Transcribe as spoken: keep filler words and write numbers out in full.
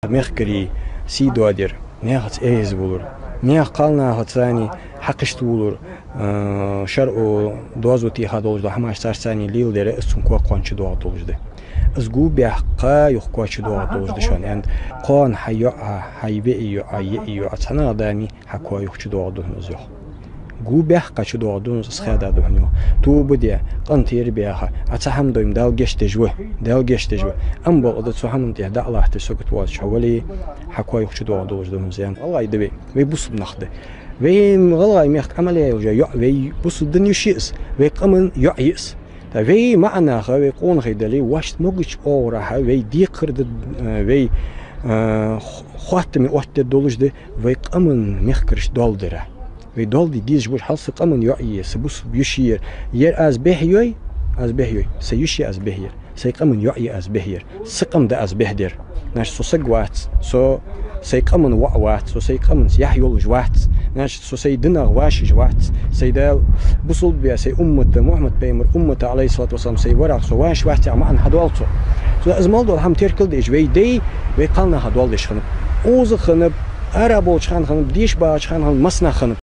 Мехкарий сий доадар, наьхаца эза вулар, наьха кхалнахаца царна хьакхашта вулар, э, шарӀо доазув теха долаш дола хӀамаш царца царна леладар, из цун коа кхоана чудоагӀа долаш да. Из гу баьккха юха коа чудоагӀа долаш да шоана, аьннад. Кхоана хьа йоӀа, хьа веи йоӀа, йеи йоӀа, цхьаннахьа дами хьа коа юха чудоагӀа да хьона из, йоах. Гу баьккха чудоагӀа да хьона из, хада да хьона, йоах. Тоба де, къинтӀера баьха, Ӏа цхьа хӀама дой-м, Дала гешт деш ва, Дала гешт деш ва. Амма бакъда цу хӀаман тӀа дӀа а латташ, сагот воацаш хьо вале, хьа коа юха чудоагӀа долаш да хьона из, аьннад. ГӀалгӀай да вай, вай бусалба нах да. Вай гӀалгӀай мехка Ӏамал яь йола йоӀ, вай бусалба дина йиш я из, вай къаман йоӀ я из. ТӀаккха вай маӀа нах, вай къонахий дале, вайшта могача оагӀорахьа вай декхар да, э, вай, э, х-, хоаттаме оттаде долаш да вай къаман мехкарашта доал дара. Вай доал де дезаш ба уж, хьал са къаман йоӀ я, са бусалба йиш я ер. Ер аз бехйой, аз бехйой, са йиш я аз бехъяр, сай къаман йоӀ я аз бехъяр, са къам да аз бехдер. Значит, со саг вац, со сай къаман воӀ вац, со сай къаманца яхь йолаш вац, значит, со сай динах вӀашагӀвац, сай Дала бусалба ве, сай уммата, Мухьаммад пайхамара уммата, Ӏалайхи ссалату вассалам, сай варах со вӀашагӀвац яха маӀан хьадоал цо. Цо из мел дола хӀама теркал деш, вай даьй, вай кхалнаха доал деш хиннаб. Укхаза хиннаб, ара болча хана хиннаб, деша багӀача хана хиннаб, массанахьа хиннаб.